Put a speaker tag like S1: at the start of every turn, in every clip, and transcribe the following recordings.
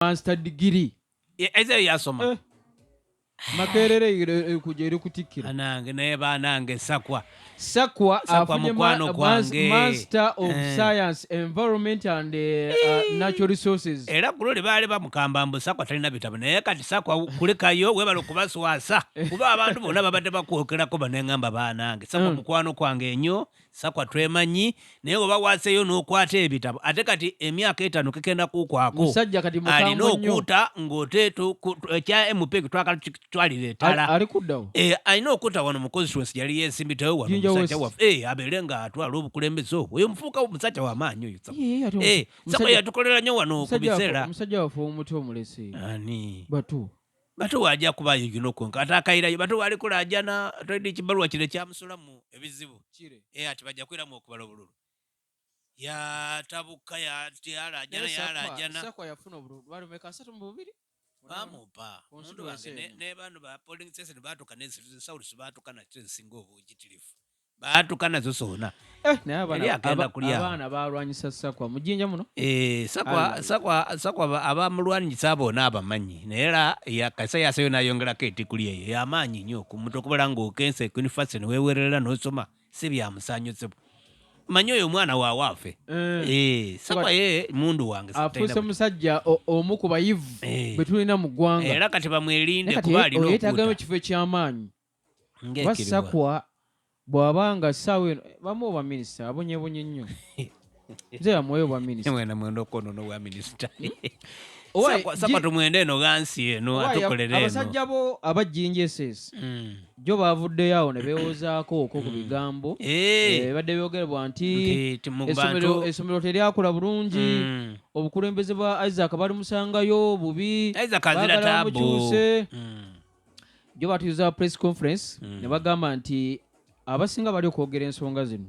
S1: Master degree.
S2: Ezeyo yasoma.
S1: Makerere kuja eri kutikkira.
S2: Anange naye banange Sakwa.
S1: Sakwa
S2: Sakwa
S1: afunye
S2: mukwano gwange.
S1: Master of Science, Environment and Natural Resources.
S2: Era ku luli baali bamukamba mbu Sakwa talina bitabo, naye kati Sakwa kulekayo, webale okubaswasa, kuba abantu bonna babadde bakwokerako. Baneŋŋamba banange Sakwa mukwano kwange nnyo. Sakwa twemanyi, naye oba waseeyo n'okwata ebitabo, ate kati emyaka 5 kekenda kukwako.
S1: Musajja kati
S2: Alina
S1: mukambwe nnyo.
S2: Okuuta ng'ote ekya MP twagala kitwalira etala.
S1: Ali kuddawo.
S2: Alina okutta wano mu constituency yali yesimbitewo wano.
S1: Jinja
S2: Omusajja
S1: West.
S2: waffe abeere ng'atwala obukulembeze obwo. Oyo mufuuka musajja w'amaanyi oyo Sakwa.
S1: Ye, ate
S2: Sakwa yatukolera nnyo wano ku biseera.
S1: Omusajja waffe omuto omulese.
S2: Ani?
S1: Batu.
S2: Bato wajja kubayo gino kwenka ate akayirayo. Bato wali kulajana tolina ekibaluwa kino ekyamusulamu ebizibu. Ati bajja kwiramu okubala obululu, yatabuka, yalajana, yalajana.
S1: Sakwa yafuna obululu bwali bumeka? 32?
S2: Bamupa muntu
S1: Constituency
S2: wange
S1: eno.
S2: Ne bano ba polling station batuka n'ensawulo batuka nakyo ezisinga obugitirifu batuka nazo zonna.
S1: Naye abaana
S2: Yali agenda kulya awo.
S1: Abaana balwanyisa Sakwa mu Jjinja muno.
S2: Sakwa
S1: Ayi.
S2: Sakwa abamulwanyisa bonna abamanyi, naye era kasa yaseyo nayongerako etikuli eyo yamaanyi nnyo ku muntu okubala ng'okensa ku university neweewerera n'osoma, si bya musanyo sebo. Manyi oyo omwana waawaafe. Sakwa ye mundu wange.
S1: Afuuse musajja omu ku bayivu bwe tulina mu ggwanga.
S2: Era kati bamwerinde
S1: Naye kati
S2: kuba alina
S1: oyo yeetaagayo
S2: okuuta
S1: ekifo eky'amaanyi kuba
S2: ng'ekiriwa.
S1: Sakwa bw'aba nga ssaawa eno bamuwa obwa minisita, abonyebonye nnyo. Nze bamuweyo obwa minisita.
S2: Mwena mwenda okwonoona obwa minisita.
S1: Owa-
S2: Sakwa tumwende eno gansi eno atukolere eno.
S1: Abasajja bo aba Jinja SS jo bavuddeyo awo ne beewozaako okwo ku bigambo ebadde byogerebwa nti
S2: Nti mu
S1: essomero teryakola bulungi, obukulembeze bwa Isaac balimusangayo bubi,
S2: Isaac azira
S1: baagala
S2: taabu.
S1: bamukyuse. Jo batuuza press conference ne bagamba nti abasinga bali okwogera ensonga zino,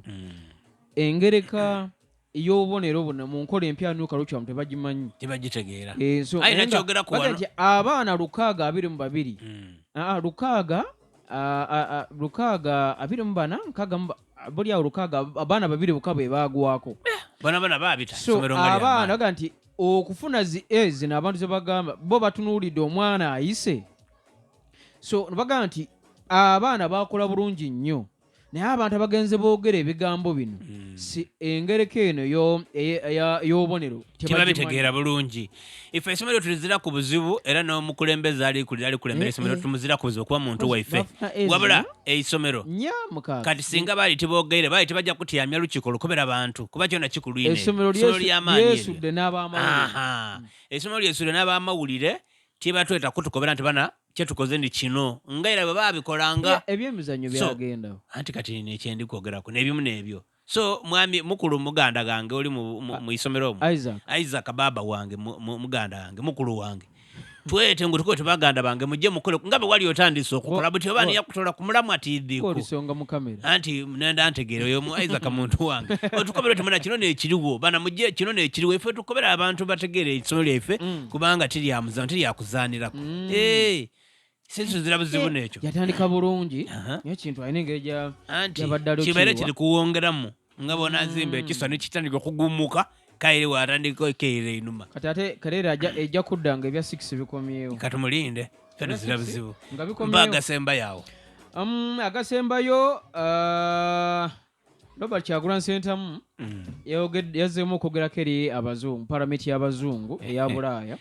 S1: engereka ey'obubonero buno mu nkola empya nukalukyamu tebagimanyi.
S2: Tebagitegeera.
S1: So,
S2: Aye,
S1: naye nga
S2: nakyogera ku
S1: bagamba
S2: wano.
S1: nti abaana 622, lukaaga, 624, 64, buli awo 6, abaana babiri bokka be baagwako.
S2: Bana bana baabita
S1: So
S2: essomero nga
S1: abaana
S2: lyamaanyi.
S1: baga nti okufuna zi A zino abantu ze bagamba bo batunuulidde omwana ayise. So bagamba nti abaana bakola bulungi nnyo, naye abantu abagenze boogera ebigambo bino si engereka eno y'obubonero tebagimanyi.
S2: Tebabitegeera bulungi. Ife essomero tulizira ku buzibu, era n'omukulembeze ali kulembera essomero tumuzira ku buzibu kuba muntu waife.
S1: Bafuna A
S2: Wabula
S1: zino,
S2: eisomero
S1: nnya mukaaga.
S2: Kati singa baali tibogeire, baali tebajja kutyamya lukiiko lukobera bantu, kuba kyona kikulu ino.
S1: Essomero
S2: Essomero ly'amaanyi eryo.
S1: lyesudde n'abamawulire.
S2: Aha. Essomero lyesudde n'abamawulire, tibatweta kutukobera nti bana kyetukoze ndi kino, nga era bwe baabikolanga.
S1: Ebyemizannyo byagenda.
S2: Anti kati nekyendi kwogerako n'ebimu n'ebyo. So mwami mukulu muganda gange oli mu isomero omwo.
S1: Isaac.
S2: Isaac baba wange, muganda wange, mukulu wange, twete ngu tukote baganda bange mujje mukole nga bwe wali otandise okukola buti oba niyakutola ku mulamu atiidhiku.
S1: Olisonga mu kamera.
S2: Anti nenda ntegeera oyo mu Isaac muntu wange, otukobera oti muna kino nekiriwo, bana mujje kino nekiriwo, ife tukobera abantu bategeere essomero lyaife kubanga tiryamuzano, tiryakuzaanirako. Sisuzira buzibu nekyo.
S1: Yatandika bulungi, naye kintu alina engeri
S2: Anti
S1: gyabadde
S2: kibeere
S1: alokiirwa.
S2: kiri kuwongeramu nga bonazimba ekiswa nekitandika okugumuka, kaire watandika ekeire einuma.
S1: Kati ate kaleera ejja kudda nga ebya 6 bikomyewo.
S2: Katumulinde, fe tuzira buzibu.
S1: Nga
S2: Mpa
S1: bikomyewo.
S2: agasemba yawo.
S1: Agasembayo, Robert Kyagulanyi Ssentamu yazzeemu okwogerako eri abazungu, palamenti y'abazungu eya Bulaaya.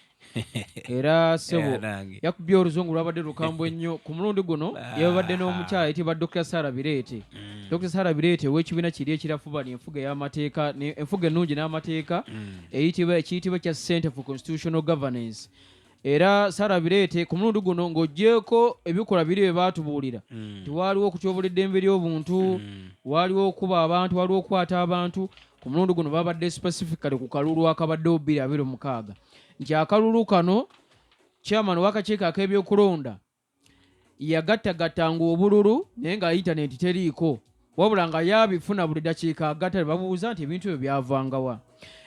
S1: Era sebo
S2: Nange.
S1: yakubye oluzungu lwabadde lukambwe nnyo ku mulundi guno. Yabadde n'omukyala ayitibwa Dr Sarah Bireete. Dr Sarah Bireete ow'ekibiina kiri ekirafubani enfuga ey'amateeka enfuga ennungi n'amateeka, eyitibwa ekiyitibwa ekya Center for Constitutional Governance. Era Sarah Bireete ku mulundi guno, ng'oggyeko ebikolwa biri bye baatubuulira nti waaliwo okutyobola eddembe ly'obuntu, waaliwo okuba abantu, waliwo okukwata abantu, ku mulundi guno babadde specifically ku kalulu akabaddewo 2026, nti akalulu kano chairman w'akakiiko ak'ebyokulonda yagattagattanga obululu naye nga intaneti teriiko, wabula nga yabifuna buli dakiika agatta. Ne babuuza nti ebintu ebyo byavangawa,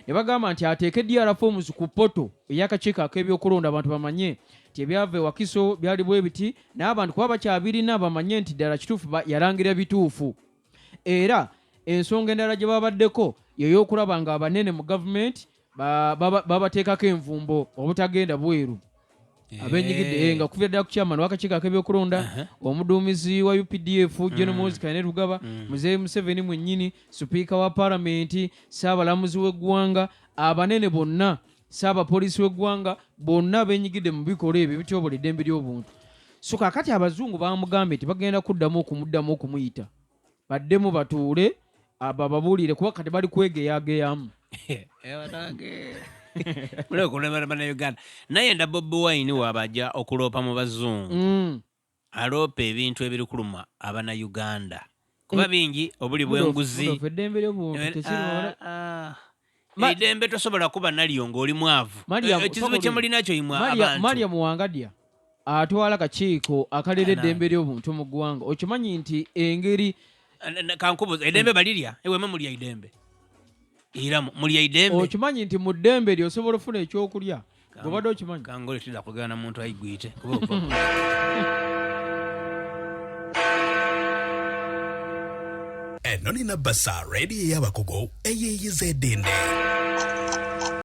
S1: ne bagamba nti ateeke DR forms ku portal ey'akakiiko ak'ebyokulonda, abantu bamanye nti ebyava ewakiso byali bwe biti, n'abantu kuba bakyabirina bamanye nti ddala kituufu yalangira bituufu. Era ensonga endala gye babaddeko yey'okulaba nga abanene mu gavumenti Babateekako envumbo obutagenda bweru abenyigidde nga kuvira ddala ku chairman w'akakiiko ak'ebyokulonda, omuduumizi wa UPDF General Muhoozi Kainerugaba, Muzeeyi Museveni mwennyini, sipiika wa palamenti, ssaabalamuzi w'eggwanga, abanene bonna, ssaabapoliisi w'eggwanga, bonna benyigidde mu bikolwa ebyo ebityobola eddembe ly'obuntu. So kaakati abazungu bamugambye nti bagenda kuddamu okumuddamu okumuyita, baddemu batuule bababuulire, kuba kati bali kwegeyageyamu.
S2: Mulekulemera bannayuganda. Naye nda Bobi Wine waabajja okuloopa mu bazungu, aloopa ebintu ebirikuluma abannayuganda, kuba bingi obuli bw'enguzi.
S1: Mudofu, eddembe ly'obuntu tekiri
S2: Eddembe tosobola kuba nalyo ng'oli mwavu.
S1: Mariam,
S2: Ekizibu
S1: soko
S2: kye mulinakyo imwe abantu.
S1: Mariam Wangadya atwala kakiiko akalera eddembe ly'obuntu mu ggwanga, okimanyi nti engeri
S2: Kankubuza, eddembe balirya? Ewema mulya idembe? Era mulya idembe?
S1: Okimanyi nti mu ddembe lyo osobola ofuna ekyokulya? Gobadde okimanyi?
S2: Kangole tidda kugana muntu ayigwite kuba
S3: Eno nina basa radio y'abakugu eyeeyiza eddinde.